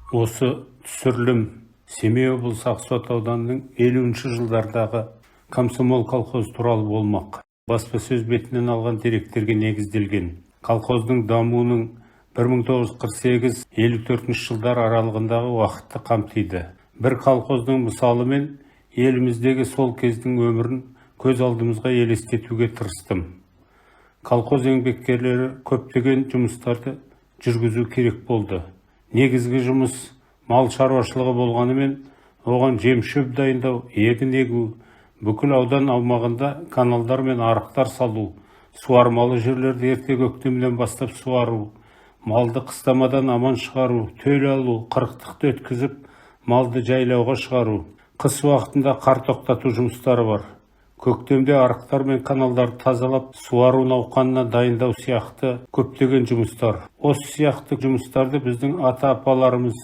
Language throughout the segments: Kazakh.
Осы түсірілім Семей облысы Ақсуат ауданының 50-жылдардағы Комсомол колхозы туралы болмақ. Баспасөз бетінен алған деректерге негізделген. Колхоздың дамуының 1948-54 жылдар аралығындағы уақытты қамтиды. Бір колхоздың мысалымен еліміздегі сол кездің өмірін көз алдымызға елестетуге тырыстым. Колхоз еңбеккерлері көптеген жұмыстарды жүргізу керек болды. Негізгі жұмыс мал шаруашылығы болғанымен, оған жем-шөп дайындау, егін егу, бүкіл аудан аумағында каналдар мен арықтар салу, суармалы жерлерді ерте көктемнен бастап суару, малды қыстамадан аман шығару, төл алу, қырықтықты өткізіп, малды жайлауға шығару, қыс уақытында қар тоқтату жұмыстары бар. Көктемде арықтар мен каналдарды тазалап, суару науқанына дайындау сияқты көптеген жұмыстар. Осы сияқты жұмыстарды біздің ата-апаларымыз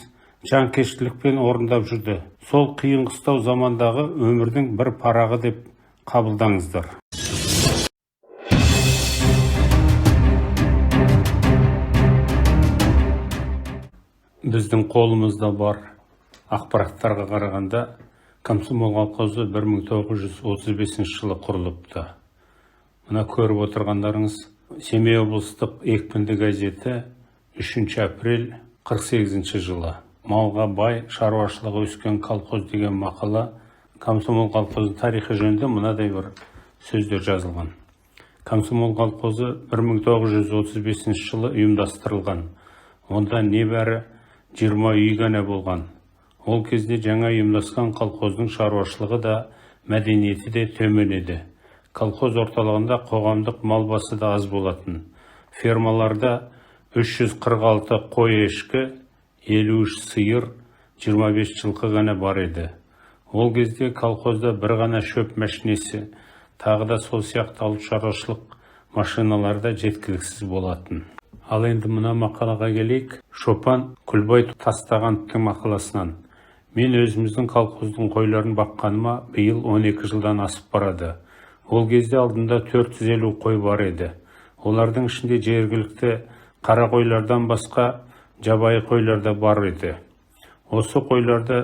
жанкештілікпен орындап жүрді. Сол қиын қыстау замандағы өмірдің бір парағы деп қабылдаңыздар. Біздің қолымызда бар ақпараттарға қарағанда, Комсомол колхозы 1935 жылы құрылыпты. Мына көріп отырғандарыңыз Семей облыстық Екпінді газеті, 3 апрель 48 жылы. Малға бай, шаруашылығы өскен колхоз деген мақала. Комсомол колхозының тарихы жөнінде мынадай бір сөздер жазылған. Комсомол колхозы 1935 жылы ұйымдастырылған. Онда небәрі 20 үй ғана болған. Ол кезде жаңа ұйымдасқан колхоздың шаруашылығы да, мәдениеті де төмен еді. Колхоз орталығында қоғамдық мал басы да аз болатын. Фермаларда 346 қой, ешкі, 53 сиыр, 25 жылқы ғана бар еді. Ол кезде колхозда бір ғана шөп мәшинесі, тағы да сол сияқты ауыл шаруашылық машиналары да жеткіліксіз болатын. Ал енді мына мақалаға келейік. Шопан Күлбай Тастағановтың мақаласынан. Мен өзіміздің колхоздың қойларын баққаныма биыл 12 жылдан асып барады. Ол кезде алдында 450 қой бар еді. Олардың ішінде жергілікті қара қойлардан басқа жабайы қойлар да бар еді. Осы қойларды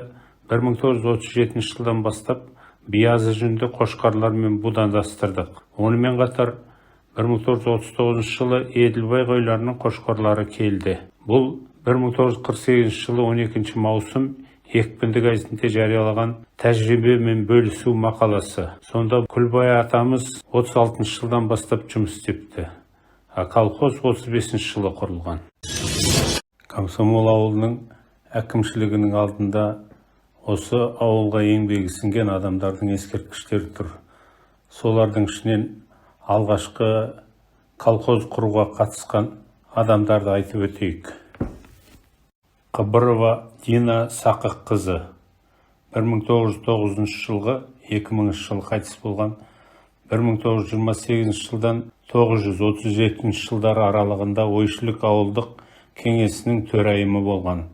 1937 жылдан бастап биязы жүнді қошқарлармен будандастырдық. Онымен қатар 1939 жылы Еділбай қойларының қошқарлары келді. Бұл 1948 жылы 12 маусым Екпінді газетінде жариялаған тәжірибемен бөлісу мақаласы. Сонда Күлбай атамыз 36 жылдан бастап жұмыс істепті. А колхоз 35 жылы құрылған. Комсомол ауылының әкімшілігінің алдында осы ауылға еңбегі сіңген адамдардың ескерткіштері тұр. Солардың ішінен алғашқы колхоз құруға қатысқан адамдарды айтып өтейік. Қыбырова Дина Сақыққызы, 1909 жылғы 2000 жылы қайтыс болған, 1928 жылдан 937 жылдар аралығында Ойшілік ауылдық кеңесінің төрайымы болған.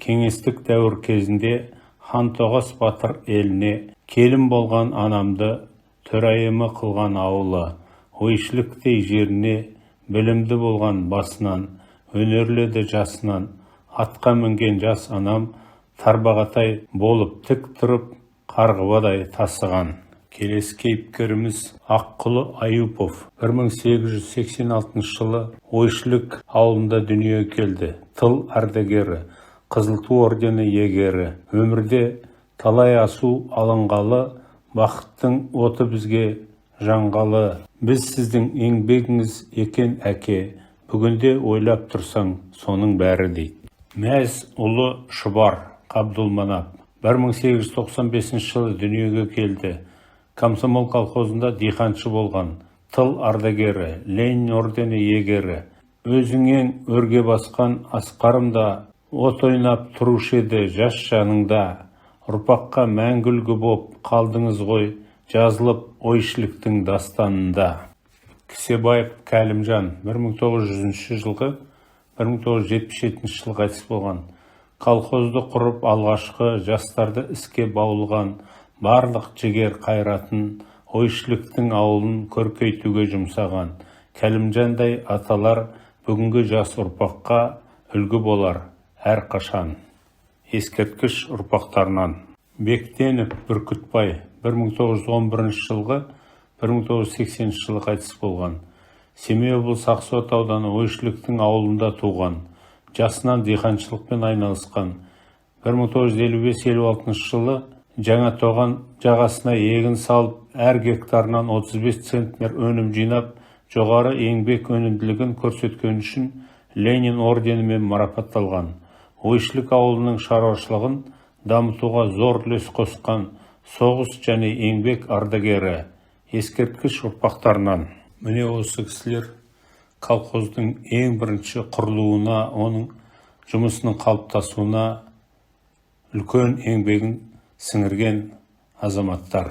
Кеңестік дәуір кезінде Хантоғас батыр еліне келін болған анамды төрайымы қылған ауылы, Ойшіліктей жеріне білімді болған басынан, өнерлі еді жасынан, атқа мінген жас анам Тарбағатай болып тік тұрып, Қарғыбадай тасыған. Келесі кейіпкеріміз Аққұлы Аюпов 1886 жылы Ойшілік ауылында дүниеге келді. Тыл ардагері, Қызыл Ту ордені иегері. Өмірде талай асу алынғалы, бақыттың оты бізге жанғалы. Біз сіздің еңбегіңіз екен, әке, бүгінде ойлап тұрсаң соның бәрі, дейді. Мәз ұлы Шұбар Қабдулманап 1895 жылы дүниеге келді. Комсомол колхозында диқаншы болған. Тыл ардагері, Ленин ордені иегері. Өзіңең өрге басқан асқарымда от ойнап тұрушы еді жас жаныңда. Ұрпаққа мәңгі үлгі боп қалдыңыз ғой, жазылып Ойшіліктің дастанында. Кісебаев Кәлімжан 1900 жылғы 1977 жылы қайтыс болған. Колхозды құрып, алғашқы жастарды іске баулыған, барлық жігер қайратын Ойшіліктің ауылын көркейтуге жұмсаған. Кәлімжандай аталар бүгінгі жас ұрпаққа үлгі болар әрқашан. Ескерткіш ұрпақтарынан. Бектенов Бүркітбай, 1911 жылғы 1980 жылы қайтыс болған. Семей облысы, Ақсуат ауданы, Ойшіліктің ауылында туған. Жасынан диқаншылықпен айналысқан. 1955-56 жылы Жаңатоған жағасына егін салып, әр гектарынан 35 центнер өнім жинап, жоғары еңбек өнімділігін көрсеткені үшін Ленин орденімен марапатталған. Ойшілік ауылының шаруашылығын дамытуға зор үлес қосқан соғыс және еңбек ардагері. Ескерткіш ұрпақтарынан. Міне, осы кісілер колхоздың ең бірінші құрылуына, оның жұмысының қалыптасуына үлкен еңбегін сіңірген азаматтар.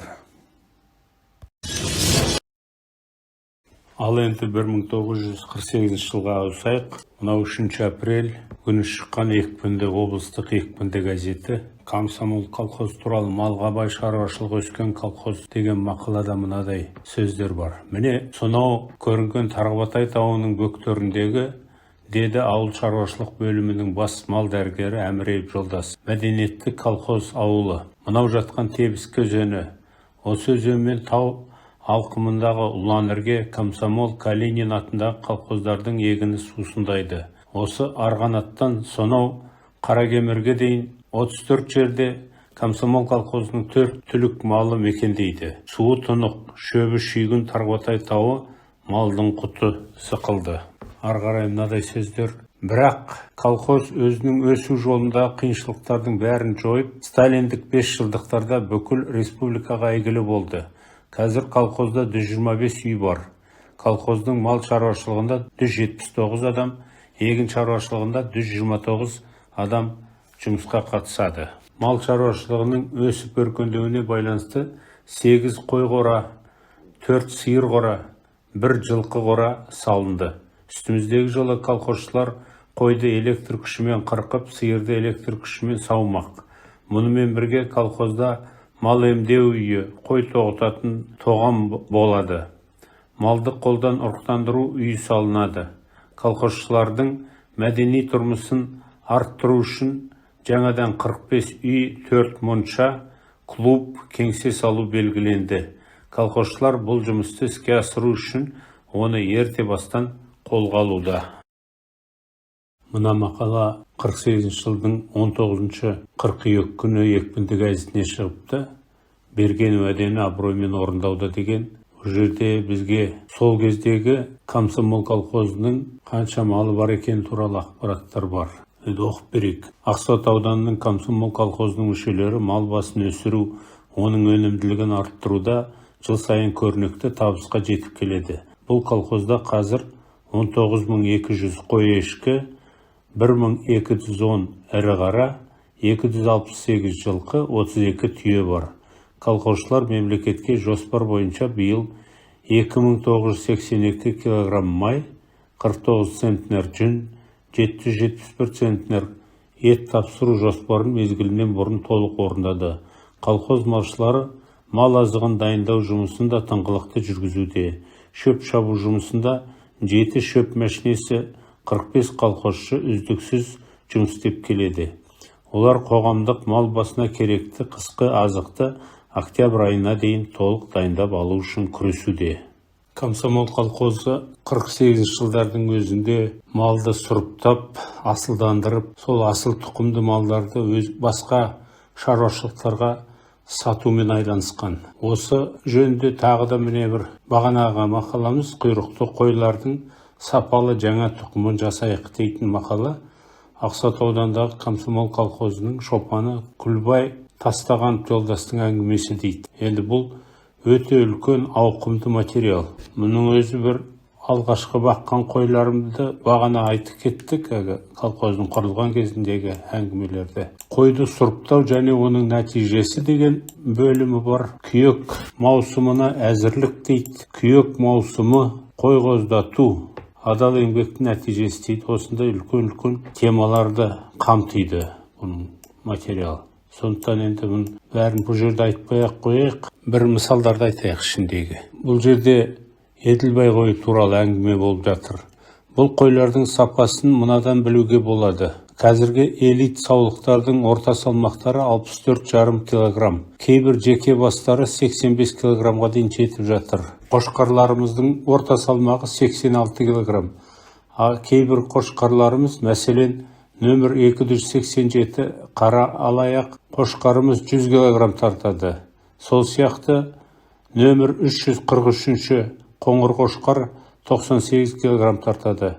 Ал енді 1948 жылға ауысайық. Мынау 3 апрель күні шыққан Екпінді, облыстық Екпінді газеті. Комсомол колхоз туралы «Малға бай, шаруашылығы өскен колхоз» деген мақалада мынадай сөздер бар. «Міне, сонау көрінген Тарбағатай тауының бөктеріндегі, — деді ауыл шаруашылық бөлімінің бас мал дәрігері Әміреев жолдас, — мәдениетті колхоз ауылы. Мынау жатқан Тебіскі өзені. Осы өзенмен тау алқымындағы Ұланірге, Комсомол, Калинин атындағы колхоздардың егіні сусындайды. Осы Арғанаттан сонау Қаракемерге дейін 34 жерде Комсомол колхозының төрт түлік малы мекендейді. Суы тұнық, шөбі шүйгін Тарбағатай тауы малдың құты сықылды». Ары қарай мынадай сөздер: «Бірақ колхоз өзінің өсу жолындағы қиыншылықтардың бәрін жойып, сталиндік 5 жылдықтарда бүкіл республикаға әйгілі болды. Қазір колхозда 125 үй бар. Колхоздың мал шаруашылығында 179 адам, егін шаруашылығында 129 адам жұмысқа қатысады. Мал шаруашылығының өсіп өркендеуіне байланысты 8 қой қора, 4 сиыр қора, 1 жылқы қора салынды. Үстіміздегі жылы колхозшылар қойды электр күшімен қырқып, сиырды электр күшімен саумақ. Мұнымен бірге колхозда мал емдеу үйі, қой тоғытатын тоған болады. Малды қолдан ұрықтандыру үйі салынады. Колхозшылардың мәдени тұрмысын арттыру үшін жаңадан 45 үй, 4 монша, клуб, кеңсе салу белгіленді. Колхозшылар бұл жұмысты іске асыру үшін оны ерте бастан қолға алуда». Мына мақала 48 жылдың 19 қыркүйек күні Екпінді газетіне шығыпты. «Берген уәдені абыроймен орындауда» деген. Бұл жерде бізге сол кездегі Комсомол колхозының қанша малы бар екені туралы ақпараттар бар. Енді оқып берейік. «Ақсуат ауданының Комсомол колхозының мүшелері мал басын өсіру, оның өнімділігін арттыруда жыл сайын көрнекті табысқа жетіп келеді. Бұл колхозда қазір 19 200 қой ешкі, 1210 ірі қара, 268 жылқы, 32 түйе бар. Колхозшылар мемлекетке жоспар бойынша биыл 2982 килограмм май, 49 центнер жүн, 771 центнер ет тапсыру жоспарын мезгілінен бұрын толық орындады. Колхоз малшылары мал азығын дайындау жұмысын да тыңғылықты жүргізуде. Шөп шабу жұмысында 7 шөп мәшинесі, 45 колхозшы үздіксіз жұмыс істеп келеді. Олар қоғамдық мал басына керекті қысқы азықты октябрь айына дейін толық дайындап алу үшін күресуде». Комсомол колхозы 48 жылдардың өзінде малды сұрыптап, асылдандырып, сол асыл тұқымды малдарды өз басқа шаруашылықтарға сатумен айналысқан. Осы жөнінде тағы да, міне, бір бағанағы мақаламыз, «Құйрықты қойлардың сапалы жаңа тұқымын жасайық» дейтін мақала. Ақсуат ауданындағы Комсомол колхозының шопаны Күлбай Тастағанов жолдастың әңгімесі дейді. Енді бұл өте үлкен, ауқымды материал. Мұның өзі бір алғашқы баққан қойларымды бағана айтып кеттік, әлгі колхоздың құрылған кезіндегі әңгімелерді. «Қойды сұрыптау және оның нәтижесі» деген бөлімі бар. «Күйек маусымына әзірлік» дейді. «Күйек маусымы», «Қой қоздату — адал еңбектің нәтижесі» дейді. Осындай үлкен үлкен темаларды қамтиды бұның материал. Сондықтан енді бұның бәрін бұл жерде айтпай ақ қояйық, бір мысалдарды айтайық ішіндегі. Бұл жерде Еділбай қойы туралы әңгіме болып жатыр. Бұл қойлардың сапасын мынадан білуге болады. Қазіргі элит саулықтардың орта салмақтары 64,5 килограмм. Кейбір жеке бастары 85 килограммға дейін жетіп жатыр. Қошқарларымыздың орта салмағы 86 килограмм. А кейбір қошқарларымыз, мәселен, нөмір 287 қара алаяқ қошқарымыз 100 килограмм тартады. Сол сияқты нөмір 343 қоңыр қошқар 98 килограмм тартады.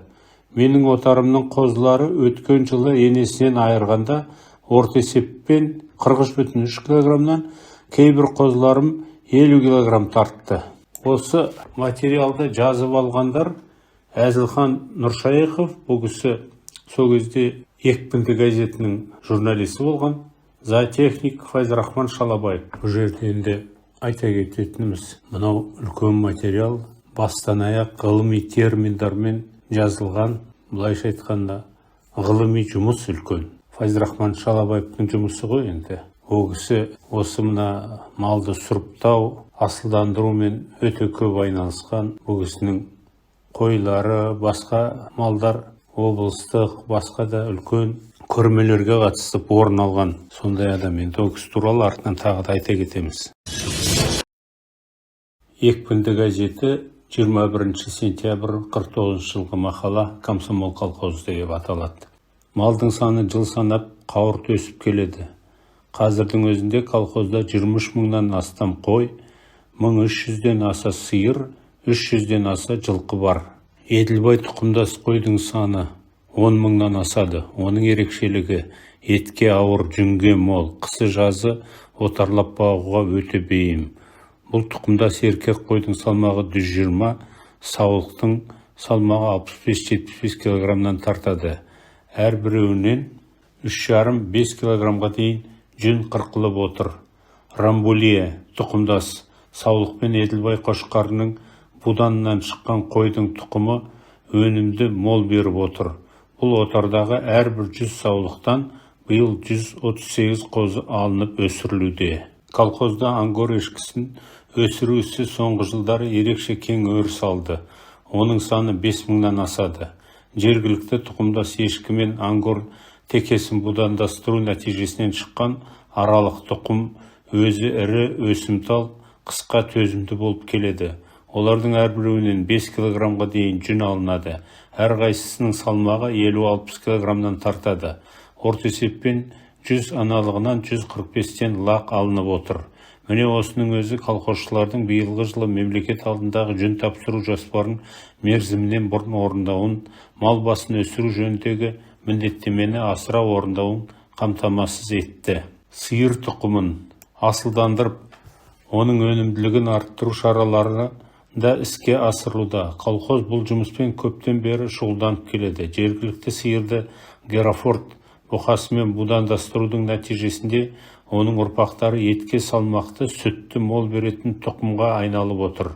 Менің отарымның қозылары өткен жылы енесінен айырғанда орта есеппен 43,3 килограммнан, кейбір қозыларым 50 килограмм тартты. Осы материалды жазып алғандар Әзілхан Нұршайықов, бұл кісі сол кезде «Екпінді» газетінің журналисі болған, зоотехник Файзрахман Шалабаев. Бұл жерде енді айта кететініміз, мынау үлкен материал бастан аяқ ғылыми терминдармен жазылған, былайша айтқанда, ғылыми жұмыс үлкен. Файзрахман Шалабаевтың жұмысы ғой енді. Ол кісі осы мына малды сұрыптау, асылдандырумен өте көп айналысқан. Бұл кісінің қойлары, басқа малдар облыстық, басқа да үлкен көрмелерге қатысып орын алған сондай адам. Енді ол кісі туралы артынан тағы да айта кетеміз. «Екпінді» газеті, 21 сентябрь 49 жылғы мақала, «Комсомол колхозы» деп аталады. Малдың саны жыл санап қауырт өсіп келеді. Қазірдің өзінде колхозда 23 мыңнан астам қой, 1300-ден аса сиыр, 300-ден аса жылқы бар. Еділбай тұқымдас қойдың саны 10 мыңнан асады. Оның ерекшелігі: етке ауыр, жүнге мол, қысы жазы отарлап бағуға өте бейім. Бұл тұқымдас еркек қойдың салмағы 120, саулықтың салмағы 65-75 килограммнан тартады. Әрбіреуінен 3,5-5 килограммға дейін жүн қырқылып отыр. Рамбулье тұқымдас саулық пен Еділбай қошқарының буданынан шыққан қойдың тұқымы өнімді мол беріп отыр. Бұл отардағы әрбір 100 саулықтан биыл 138 қозы алынып өсірілуде. Колхозда ангор ешкісін өсіру ісі соңғы жылдары ерекше кең өріс алды. Оның саны 5 мыңнан асады. Жергілікті тұқымдас ешкі мен ангор текесін будандастыру нәтижесінен шыққан аралық тұқым өзі ірі, өсімтал, қысқа төзімді болып келеді. Олардың әрбіреуінен 5 килограммға дейін жүн алынады. Әрқайсысының салмағы 50-60 килограммнан тартады. Орта есеппен 100 аналығынан 145-тен лақ алынып отыр. Міне, осының өзі колхозшылардың биылғы жылы мемлекет алдындағы жүн тапсыру жоспарын мерзімінен бұрын орындауын, мал басын өсіру жөніндегі міндеттемені асыра орындауын қамтамасыз етті. Сиыр тұқымын асылдандырып, оның өнімділігін арттыру шаралары да іске асырылуда. Колхоз бұл жұмыспен көптен бері шұғылданып келеді. Жергілікті сиырды герафорд бұқасымен будандастырудың нәтижесінде оның ұрпақтары етке салмақты, сүтті мол беретін тұқымға айналып отыр.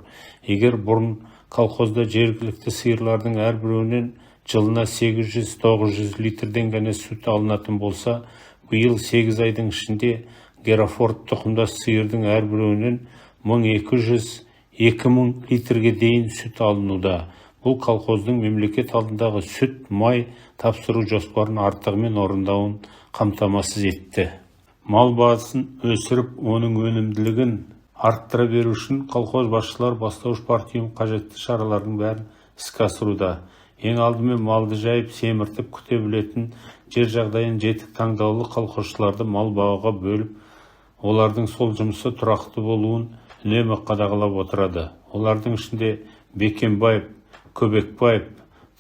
Егер бұрын колхозда жергілікті сиырлардың әрбіреуінен жылына 800-900 литрден ғана сүт алынатын болса, биыл 8 айдың ішінде герафорд тұқымдас сиырдың әрбіреуінен 1200-2000 литрге дейін сүт алынуда. Бұл колхоздың мемлекет алдындағы сүт, май тапсыру жоспарын артығымен орындауын қамтамасыз етті. Мал басын өсіріп, оның өнімділігін арттыра беру үшін колхоз басшылары, бастауыш партиям қажетті шаралардың бәрін іске асыруда. Ең алдымен малды жайып, семіртіп күте білетін, жер жағдайын жетік таңдаулы колхозшыларды мал бағуға бөліп, олардың сол жұмысы тұрақты болуын үнемі қадағалап отырады. Олардың ішінде Бекенбаев, Көбекбаев,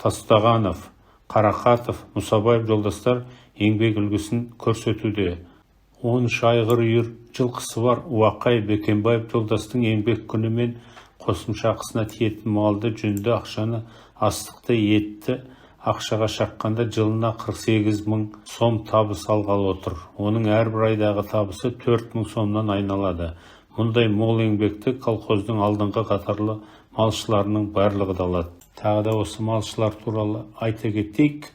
Тастағанов, Қарақатов, Мұсабаев жолдастар еңбек үлгісін көрсетуде. 13 айғыр үйір жылқысы бар Уақай Бекенбаев жолдастың еңбек күні мен қосымша ақысына тиетін малды, жүнді, ақшаны, астықты, етті ақшаға шаққанда жылына 48 мың сом табыс алғалы отыр. Оның әрбір айдағы табысы 4 мың сомнан айналады. Мұндай мол еңбекті колхоздың алдыңғы қатарлы малшыларының барлығы да алады. Тағы да осы малшылар туралы айта кетейік.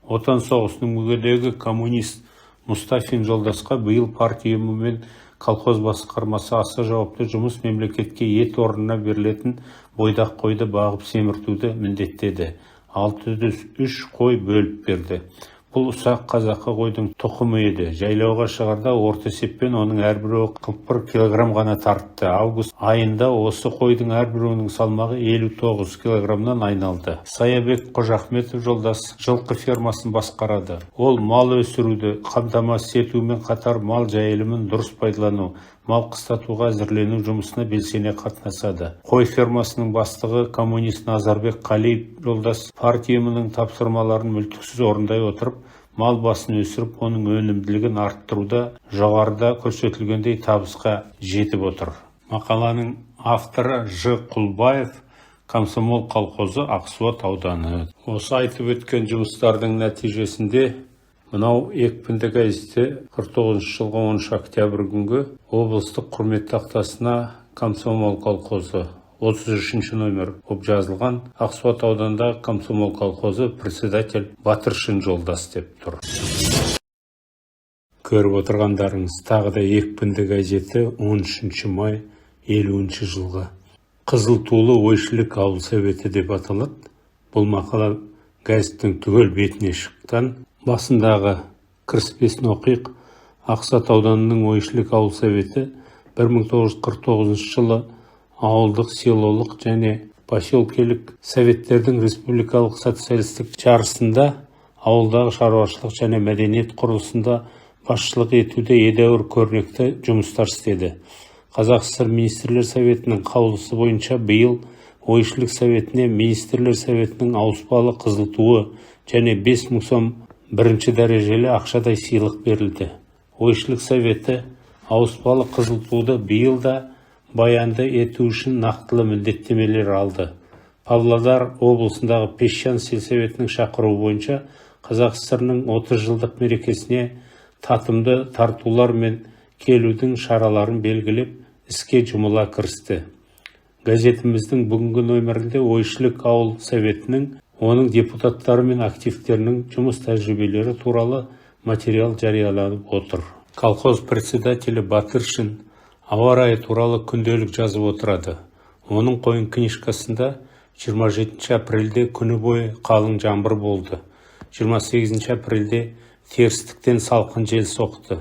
Отан соғысының мүгедегі коммунист Мұстафин жолдасқа биыл партия ұйымы мен колхоз басқармасы аса жауапты жұмыс, мемлекетке ет орнына берілетін бойдақ қойды бағып семіртуді міндеттеді. 603 қой бөліп берді. Бұл ұсақ қазақы қойдың тұқымы еді. Жайлауға шығарда орта есеппен оның әрбіреуі 41 килограмм ғана тартты. Август айында осы қойдың әрбіреуінің салмағы 59 килограммнан айналды. Саябек Қожахметов жолдас жылқы фермасын басқарады. Ол мал өсіруді қамтамасыз етумен қатар мал жайылымын дұрыс пайдалану, мал қыстатуға әзірлену жұмысына белсене қатынасады. Қой фермасының бастығы коммунист Назарбек Қалиев жолдас партия ұйымының тапсырмаларын мүлтіксіз орындай отырып, мал басын өсіріп, оның өнімділігін арттыруда жоғарыда көрсетілгендей табысқа жетіп отыр. Мақаланың авторы Ж. Құлбаев, Комсомол колхозы, Ақсуат ауданы. Осы айтып өткен жұмыстардың нәтижесінде мынау Екпінді газеті 49 жылғы 10 октябрь күнгі облыстық құрмет тақтасына Комсомол колхозы 33 номер болып жазылған. Ақсуат ауданындағы Комсомол колхозы, председатель Батыршин жолдас деп тұр. Көріп отырғандарыңыз, тағы да Екпінді газеті, 13 май 50 жылғы. «Қызыл тулы Ойшілік ауыл советі» деп аталады. Бұл мақала газеттің түгел бетіне шыққан. Басындағы кіріспесін оқиық. Ақсуат ауданының Ойшілік ауыл советі 1949 жылы ауылдық, селолық және поселкелік советтердің республикалық социалистік жарысында ауылдағы шаруашылық және мәдениет құрылысында басшылық етуде едәуір көрнекті жұмыстар істеді. Қазақ ССР Министрлер Советінің қаулысы бойынша биыл Ойшілік советіне Министрлер Советінің ауыспалы қызыл туы және 5000 сом бірінші дәрежелі ақшадай сыйлық берілді. Ойшілік советі ауыспалы қызыл туды биыл да баянды ету үшін нақтылы міндеттемелер алды. Павлодар облысындағы Песчан сельсоветінің шақыруы бойынша Қазақ ССР-ның 30 жылдық мерекесіне татымды тартулармен келудің шараларын белгілеп, іске жұмыла кірісті. Газетіміздің бүгінгі нөмірінде Ойшілік ауыл советінің, оның депутаттары мен активтерінің жұмыс тәжірибелері туралы материал жарияланып отыр. Колхоз председателі Батыршин ауа райы туралы күнделік жазып отырады. Оның қойын книжкасында 27 апрельде күні бойы қалың жаңбыр болды. 28 апрельде терістіктен салқын жел соқты.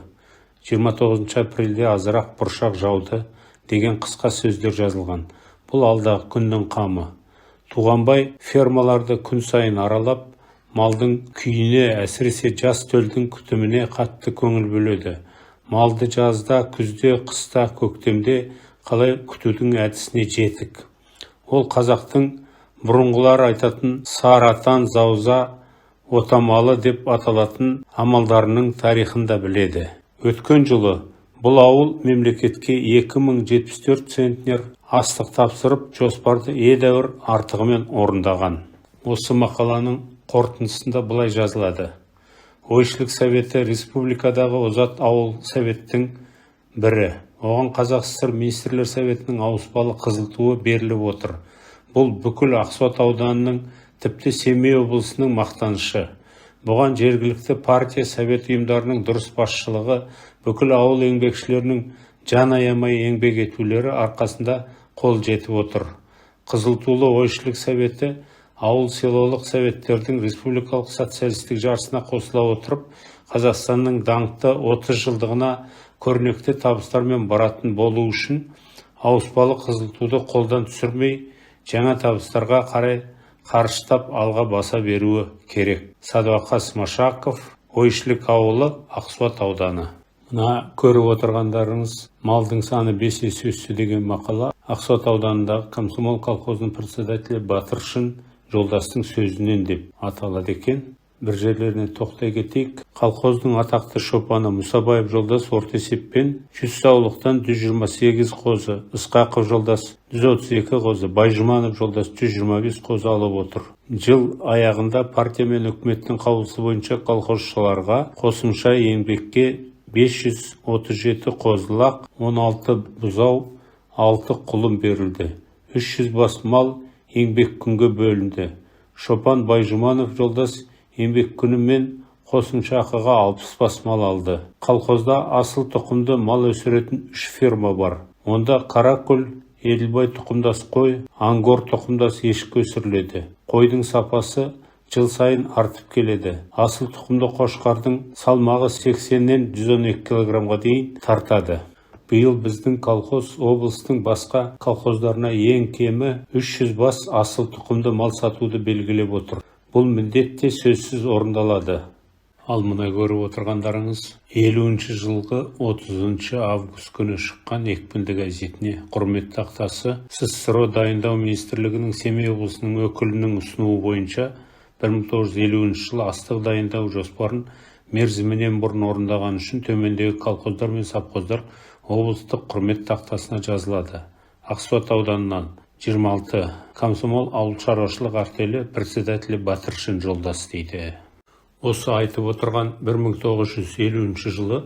29 апрельде азырақ бұршақ жауды деген қысқа сөздер жазылған. Бұл алдағы күннің қамы. Туғанбай фермаларды күн сайын аралап, малдың күйіне, әсіресе жас төлдің күтіміне қатты көңіл бөледі. Малды жазда, күзде, қыста, көктемде қалай күтудің әдісіне жетік. Ол қазақтың бұрынғылар айтатын сары атан, зауза, отамалы деп аталатын амалдарының тарихын да біледі. Өткен жылы бұл ауыл мемлекетке 2074 центнер астық тапсырып, жоспарды едәуір артығымен орындаған. Осы мақаланың қорытындысында былай жазылады: Ойшілік советі республикадағы озат ауыл советтің бірі. Оған Қазақ ССР Министрлер Советінің ауыспалы қызыл туы беріліп отыр. Бұл бүкіл Ақсуат ауданының, тіпті Семей облысының мақтанышы. Бұған жергілікті партия, совет ұйымдарының дұрыс басшылығы, бүкіл ауыл еңбекшілерінің жан аямай еңбек етулері арқасында қол жетіп отыр. Қызыл тулы Ойшілік советі ауыл селолық советтердің республикалық социалистік жарысына қосыла отырып, Қазақстанның даңқты 30 жылдығына көрнекті табыстармен баратын болу үшін ауыспалы қызыл туды қолдан түсірмей, жаңа табыстарға қарай қарыштап алға баса беруі керек. Садуақас Машақов, Ойшілік ауылы, Ақсуат ауданы. Мына көріп отырғандарыңыз «Малдың саны бес есе өсті» деген мақала Ақсуат ауданындағы Комсомол колхозының председателі Батыршын жолдастың сөзінен деп аталады екен. Бір жерлеріне тоқтай кетейік. Колхоздың атақты шопаны Мұсабаев жолдас орта есеппен 100 саулықтан 128 қозы, Ысқақов жолдас 132 қозы, Байжұманов жолдас 125 қозы алып отыр. Жыл аяғында партия мен үкіметтің қаулысы бойынша колхозшыларға қосымша еңбекке 537 қозы-лақ, 16 бұзау, 6 құлын берілді. 300 бас мал еңбек күнге бөлінді. Шопан Байжұманов жолдас еңбек күні мен қосымша ақыға 60 бас мал алды. Колхозда асыл тұқымды мал өсіретін үш ферма бар. Онда Қаракөл, Еділбай тұқымдас қой, ангор тұқымдас ешкі өсіріледі. Қойдың сапасы жыл сайын артып келеді. Асыл тұқымды қошқардың салмағы 80-нен 112 килограммға дейін тартады. Биыл біздің колхоз облыстың басқа колхоздарына ең кемі 300 бас асыл тұқымды мал сатуды белгілеп отыр. Бұл міндет те сөзсіз орындалады. Ал мына көріп отырғандарыңыз 50 жылғы 30 август күні шыққан Екпінді газетіне құрмет тақтасы. СССР дайындау министрлігінің Семей облысының өкілінің ұсынуы бойынша 1950 жылы астық дайындау жоспарын мерзімінен бұрын орындаған үшін төмендегі колхоздар мен совхоздар облыстық құрмет тақтасына жазылады. Ақсуат ауданынан 26 комсомол ауыл шаруашылық артелі, председателі Батыршин Жолдас дейді. Осы айтып отырған 1950 жылы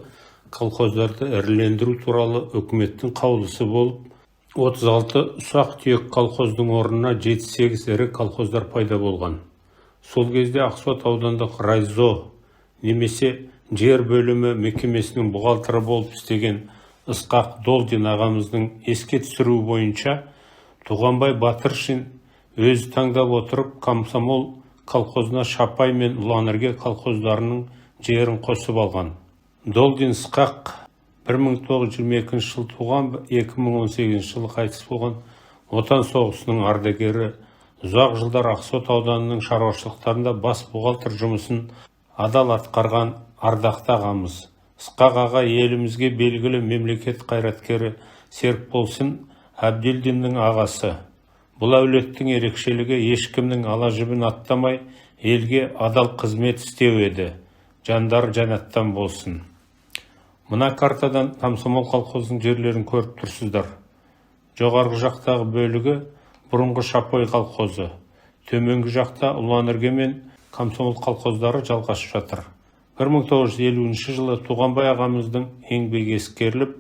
колхоздарды ірілендіру туралы үкіметтің қаулысы болып, 36 ұсақ түйек колхоздың орнына 7-8 ірі колхоздар пайда болған. Сол кезде Ақсуат аудандық райзо немесе жер бөлімі мекемесінің бухгалтері болып істеген Ысқақ Долдин ағамыздың еске түсіруі бойынша, Туғанбай Батыршин өзі таңдап отырып Комсомол колхозына Шапай мен Ұланірге колхоздарының жерін қосып алған. Долдин Ысқақ 1922 жылы туған, 2018 жылы қайтыс болған, Отан соғысының ардагері, ұзақ жылдар Ақсуат ауданының шаруашылықтарында бас бухгалтер жұмысын адал атқарған ардақты ағамыз. Ысқақ аға елімізге белгілі мемлекет қайраткері Серікболсын Әбділдиннің ағасы. Бұл әулеттің ерекшелігі ешкімнің ала жібін аттамай, елге адал қызмет істеу еді. Жандары жәннаттан болсын. Мына картадан Комсомол колхозының жерлерін көріп тұрсыздар. Жоғарғы жақтағы бөлігі бұрынғы Шапой колхозы, төменгі жақта Ұланірге мен Комсомол колхоздары жалғасып жатыр. 1950 жылы Туғанбай ағамыздың еңбегі ескеріліп,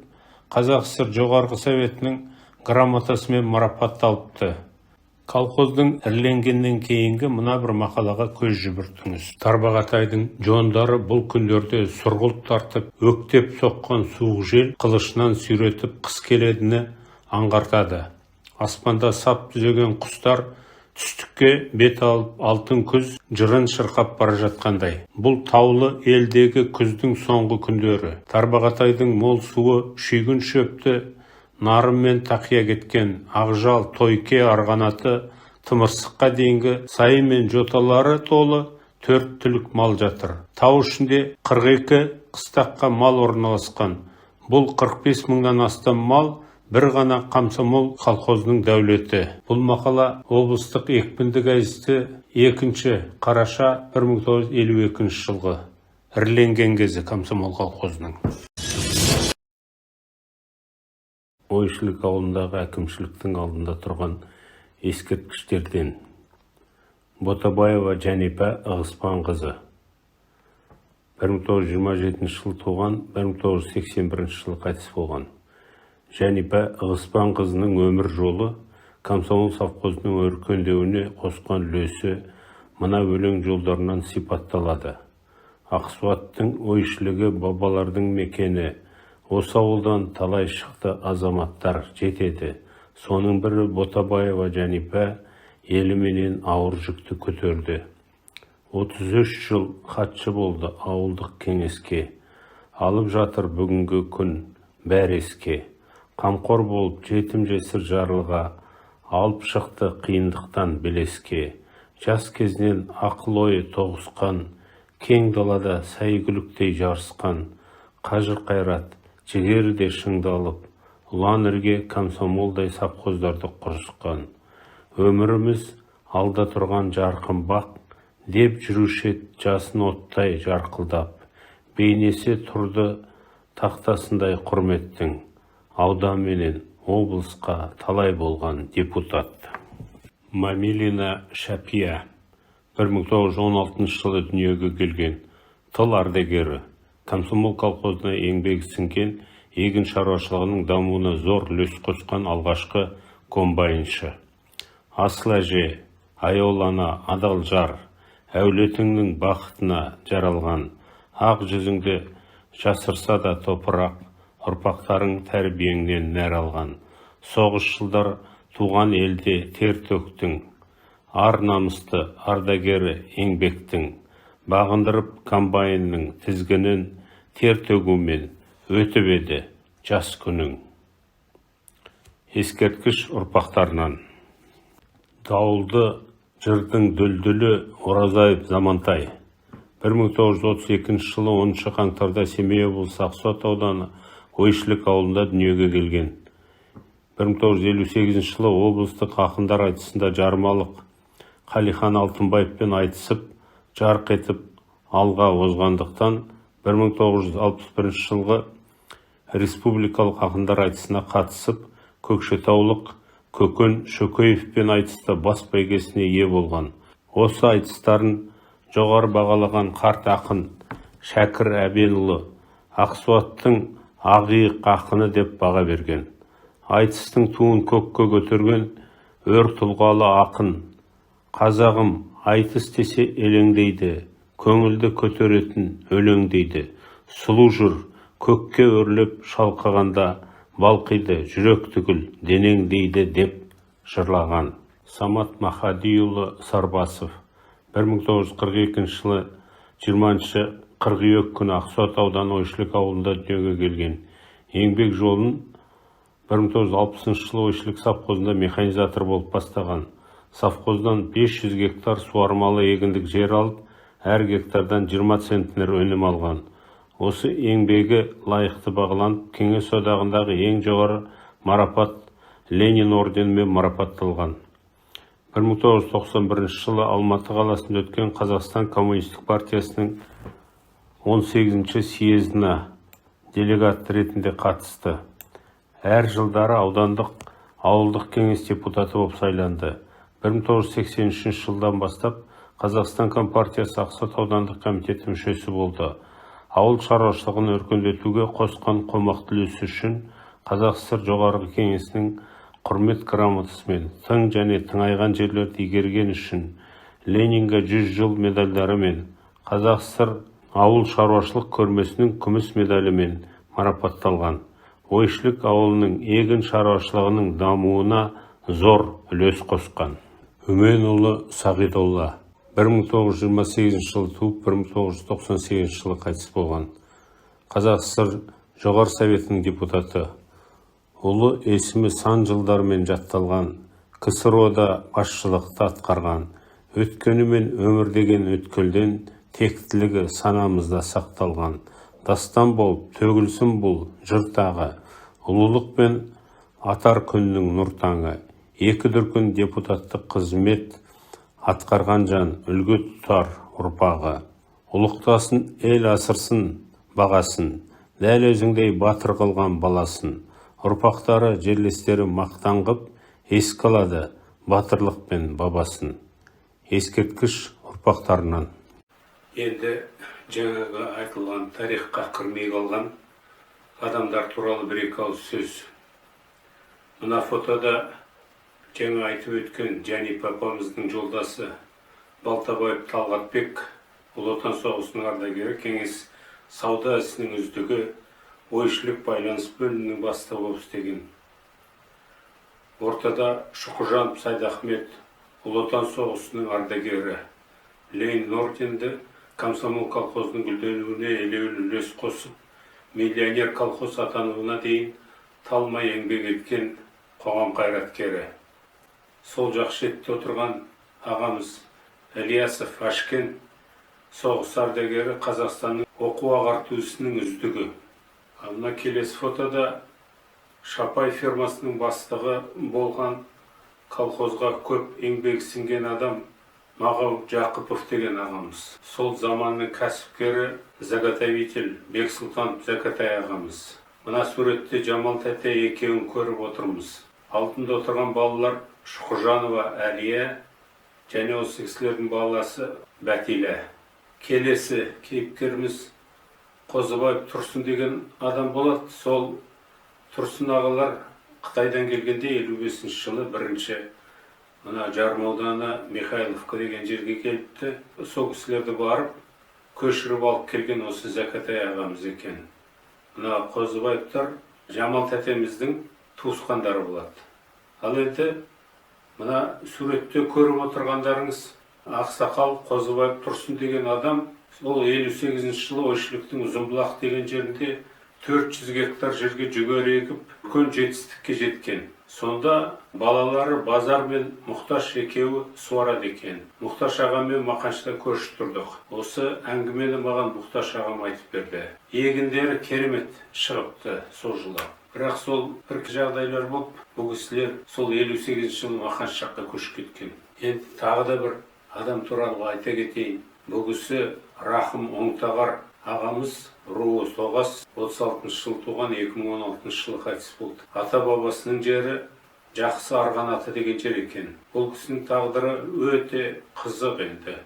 Қазақ ССР Жоғарғы Советінің грамотасымен марапатталыпты. Колхоздың іріленгеннен кейінгі мына бір мақалаға көз жүгіртіңіз. Тарбағатайдың жондары бұл күндерде сұрғылт тартып, өктеп соққан суық жел қылышынан сүйретіп қыс келедіні аңғартады. Аспанда сап түзеген құстар түстікке бет алып, алтын күз жырын шырқап бара жатқандай. Бұл таулы елдегі күздің соңғы күндері. Тарбағатайдың мол суы шүйгін шөпті, нарын мен тақия кеткен ақжал, тойке, арғанаты, тымырсыққа дейінгі сайы мен жоталары толы төрт түлік мал жатыр. Тау ішінде 42 қыстаққа мал орналасқан. Бұл 45 мыңнан астам мал бір ғана Комсомол колхозының дәулеті. Бұл мақала облыстық Екпінді газеті, 2 қараша 1952 жылғы, іріленген кезі Комсомол колхозының. Ойшілік ауылындағы әкімшіліктің алдында тұрған ескерткіштерден: Ботабаева Жәнипа Ығыспанқызы, 1927 жылы туған, 1981 жылы қайтыс болған. Жәнипа Ығыспанқызының өмір жолы, Комсомол совхозының өркендеуіне қосқан үлесі мына өлең жолдарынан сипатталады. Ақсуаттың ойшілігі бабалардың мекені. Осы ауылдан талай шықты азаматтар жетеді. Соның бірі Ботабаева Жәнипа еліменен ауыр жүкті көтерді. 33 жыл хатшы болды ауылдық кеңеске. Алып жатыр бүгінгі күн бәрі еске. Қамқор болып жетім жесір жарлыға, алып шықты қиындықтан белеске. Жас кезінен ақыл ойы тоғысқан, кең далада сәйгүліктей жарысқан, қажыр қайрат жігері де шыңдалып, ұлан ірге Комсомолдай совхоздарды құрысқан. Өміріміз алда тұрған жарқын бақ деп жүруші ед жасын оттай жарқылдап. Бейнесі тұрды тақтасындай құрметтің. Аудан менен облысқа талай болған депутат. Мамилина Шапия 1916 жылы дүниеге келген, тыл ардагері, Комсомол колхозына еңбегі сіңген, егін шаруашылығының дамуына зор үлес қосқан алғашқы комбайншы. Асыл әже, аяулы ана, адал жар, әулетіңнің бақытына жаралған, ақ жүзіңді жасырса да топырақ, ұрпақтарың тәрбиеңнен нәр алған. Соғыс жылдар туған елде тер төктің, ар намысты ардагері еңбектің. Бағындырып комбайнның тізгінін, тер төгумен өтіп еді жас күнің. Ескерткіш ұрпақтарынан. Дауылды жырдың дүлдүлі Оразаев Замантай 1932 жылы 10 қаңтарда Семей облысы, Ақсуат ауданы, Ойшілік ауылында дүниеге келген. 1958 жылы облыстық ақындар айтысында жармалық Қалихан Алтынбаевпен айтысып, жарқ етіп алға озғандықтан, 1961 жылғы республикалық ақындар айтысына қатысып, көкшетаулық Көкен Шөкеевпен айтыста бас бәйгесіне ие болған. Осы айтыстарын жоғары бағалаған қарт ақын Шәкір Әбенұлы «Ақсуаттың ақиық ақыны» деп баға берген. Айтыстың туын көкке көтерген өр тұлғалы ақын: «Қазағым, айтыс десе елеңдейді, көңілді көтеретін өлең дейді. Сұлу жыр көкке өрлеп шалқығанда, балқиды жүрек түгіл денең дейді», – деп жырлаған. Самат Махадиұлы Сарбасов 1942 жылы 20 қыркүйек күні Ақсуат ауданы, Ойшілік ауылында дүниеге келген. Еңбек жолын 1960 жылы Ойшілік совхозында механизатор болып бастаған. Совхоздан 500 гектар суармалы егіндік жер алып, әр гектардан 20 центнер өнім алған. Осы еңбегі лайықты бағаланып, Кеңес Одағындағы ең жоғары марапат, Ленин орденімен марапатталған. 1991 жылы Алматы қаласында өткен Қазақстан Коммунистік партиясының 18 съезіне делегат ретінде қатысты. Әр жылдары аудандық, ауылдық кеңес депутаты болып сайланды. 1983 жылдан бастап Қазақстан Компартиясы Ақсуат аудандық комитеті мүшесі болды. Ауыл шаруашылығын өркендетуге қосқан қомақты үлесі үшін Қазақ ССР Жоғарғы Кеңесінің Құрмет грамотасымен, тың және тыңайған жерлерді игерген үшін «Ленинге 100 жыл» медальдарымен, Қазақ ССР ауыл шаруашылық көрмесінің күміс медалімен марапатталған. Ойшілік ауылының егін шаруашылығының дамуына зор үлес қосқан. Үменұлы Сағидолла 1928 жылы туып, 1998 жылы қайтыс болған. Қазақ ССР Жоғары Советінің депутаты. Ұлы есімі сан жылдармен жатталған, КСРО-да басшылықты атқарған. Өткені мен өмір деген өткелден тектілігі санамызда сақталған. Дастан болып төгілсін бұл жыр тағы, ұлылықпен атар күннің нұр таңы. Екі дүркін депутаттық қызмет атқарған жан, үлгі тұтар ұрпағы. Ұлықтасын ел, асырсын бағасын, дәл өзіңдей батыр қылған баласын. Ұрпақтары, жерлестері мақтан қып еске алады батырлық пен бабасын. Ескерткіш ұрпақтарынан. Енді жаңағы айтылған тарихқа кірмей қалған адамдар туралы бір екі ауыз сөз. Мына фотода жаңа айтып өткен Жәнипа апамыздың жолдасы Балтабаев Талғатбек, Ұлы Отан соғысының ардагері, кеңес сауда ісінің үздігі, Ойшілік байланыс бөлімінің бастығы болып істеген. Ортада Шұқыжанов Сайдахмет, Ұлы Отан соғысының ардагері, Ленин орденді, Комсомол колхозының гүлденуіне елеулі үлес қосып, миллионер колхоз атануына дейін талмай еңбек еткен қоғам қайраткері. Сол жақ шетте отырған ағамыз Ілиясов Ашкен, соғыс ардагері, Қазақстанның оқу ағарту ісінің үздігі. Ал мына келесі фотода Шапай фермасының бастығы болған, колхозға көп еңбек сіңген адам Мағау Жақыпов деген ағамыз. Сол заманның кәсіпкері, заготовитель Бексұлтанов Зәкатай ағамыз. Мына суретте Жамал тәте екеуін көріп отырмыз. Алдында отырған балалар Шұқыжанова Әлия және осы кісілердің баласы Бәтилә. Келесі кейіпкеріміз Қозыбаев Тұрсын деген адам болады. Сол Тұрсын ағалар Қытайдан келгенде, 55 жылы бірінші мына Жарма ауданы, Михайловка деген жерге келіпті. Сол кісілерді барып көшіріп алып келген осы Зәкатай ағамыз екен. Мына Қозыбаевтар Жамал тәтеміздің Туысқандары болады. Ал енді мына суретте көріп отырғандарыңыз ақсақал Қозыбаев Тұрсын деген адам. Ол 58-жылы Ойшіліктің Ұзынбұлақ деген жерінде 400 гектар жерге жүгері егіп, үлкен жетістікке жеткен. Сонда балалары Базар мен Мұқташ екеуі суарады екен. Мұқташ ағаммен Мақаншыда көрші тұрдық. Осы әңгімені маған Мұқташ ағам айтып берді. Егіндері керемет шығыпты сол жылы. Бірақ сол бір жағдайлар болып, бұл кісілер сол 58-жылы Мақаншы жаққа көшіп кеткен. Енді тағы да бір адам туралы айта кетейін. Бұл кісі Рахым Оңтағар ағамыз, руы Соғас, 36 жылы туған, 2016 жылы қайтыс болды. Ата бабасының жері Жақсы Арғанаты деген жер екен. Бұл кісінің тағдыры өте қызық енді.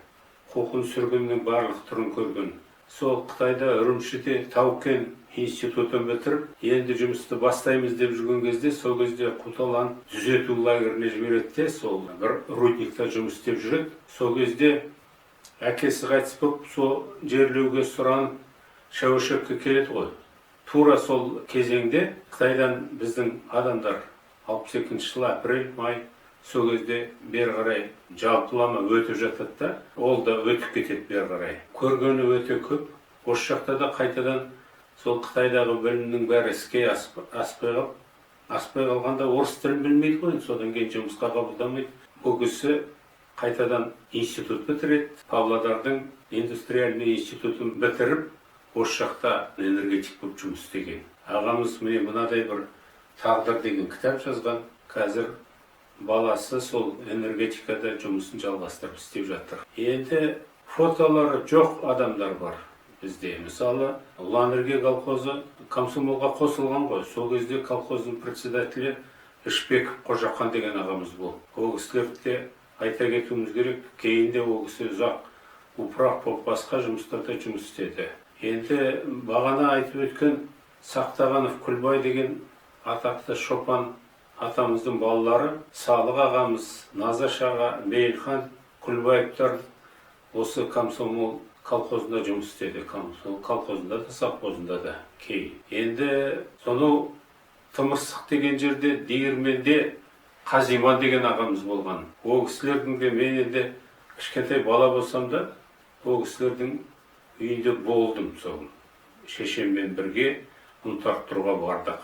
Қуғын сүргіннің барлық түрін көрген. Сол Қытайда, Үрімшіде тау-кен институтын бітіріп, енді жұмысты бастаймыз деп жүрген кезде, сол кезде қуталанып, түзету лагеріне жібереді де, сол бір рудникта жұмыс істеп жүреді. Сол кезде әкесі қайтыс болып, сол жерлеуге сұранып Шәуешекке келеді ғой. Тура сол кезеңде Қытайдан біздің адамдар 62-жылы апрель, май, сол кезде бері қарай жалпылама өтіп жатады да, ол да өтіп кетеді бері қарай. Көргені өте көп. Осы жақта да қайтадан сол Қытайдағы білімнің бәрі іске аспай қалғанда, орыс тілін білмейді ғой енді, содан кейін жұмысқа қабылдамайды. Бұл кісі қайтадан институт бітіреді. Павлодардың индустриальный институтын бітіріп, осы жақта энергетик болып жұмыс істеген. Ағамыз міне мынадай бір «Тағдыр» деген кітап жазған. Қазір баласы сол энергетикада жұмысын жалғастырып істеп жатыр. Енді фотолары жоқ адамдар бар бізде. Мысалы, Ұланірге колхозы комсомолға қосылған ғой. Сол кезде колхоздың председателі Ішпеков Қожақан деген ағамыз болды. Ол кісілерді де айта кетуіміз керек. Кейін де ол кісі ұзақ управ болып, басқа жұмыстарда жұмыс істеді. Енді бағана айтып өткен Сақтағанов Күлбай деген атақты шопан атамыздың балалары Салық ағамыз, Назаш аға, Мейілхан Күлбаевтар осы комсомол колхозында жұмыс істеді. Комсомол колхозында да, совхозында да кейін. Енді сонау Тымырсық деген жерде диірменде Қазиман деген ағамыз болған. Ол кісілердің де, мен енді кішкентай бала болсам да, ол кісілердің үйінде болдым. Сол шешеммен бірге ұн тарттыруға бардық.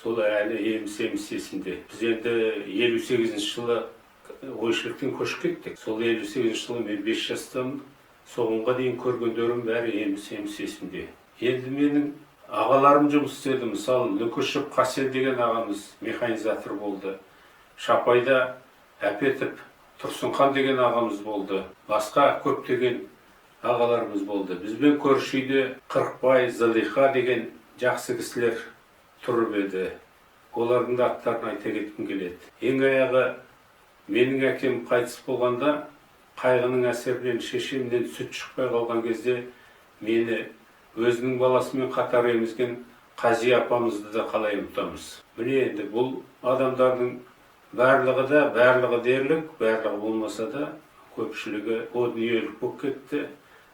Сол әлі еміс еміс есімде. Біз енді 58-жылы Ойшіліктен көшіп кеттік. Сол 58-жылы мен 5 жастамын. Соғанға дейін көргендерім бәрі еміс еміс есімде. Енді менің ағаларым жұмыс істеді. Мысалы, Нүкішев Қасен деген ағамыз механизатор болды. Шапайда Әпетіп Тұрсынхан деген ағамыз болды. Басқа көптеген ағаларымыз болды. Бізбен көрші үйде Қырықбай, Зылиха деген жақсы кісілер тұрып еді. Олардың да аттарын айта кеткім келеді. Ең аяғы, менің әкем қайтыс болғанда, қайғының әсерінен шешемнен сүт шықпай қалған кезде, мені өзінің баласымен қатар емізген Қази апамызды да қалай ұмытамыз? Міне, енді бұл адамдардың барлығы да, барлығы дерлік, барлығы болмаса да, көпшілігі о дүниелік болып кетті.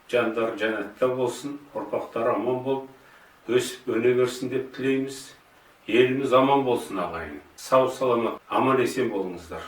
Жандары жәннатта болсын, ұрпақтары аман болып өсіп өне берсін деп тілейміз. Еліміз аман болсын, ағайын. Сау саламат, аман есен болыңыздар.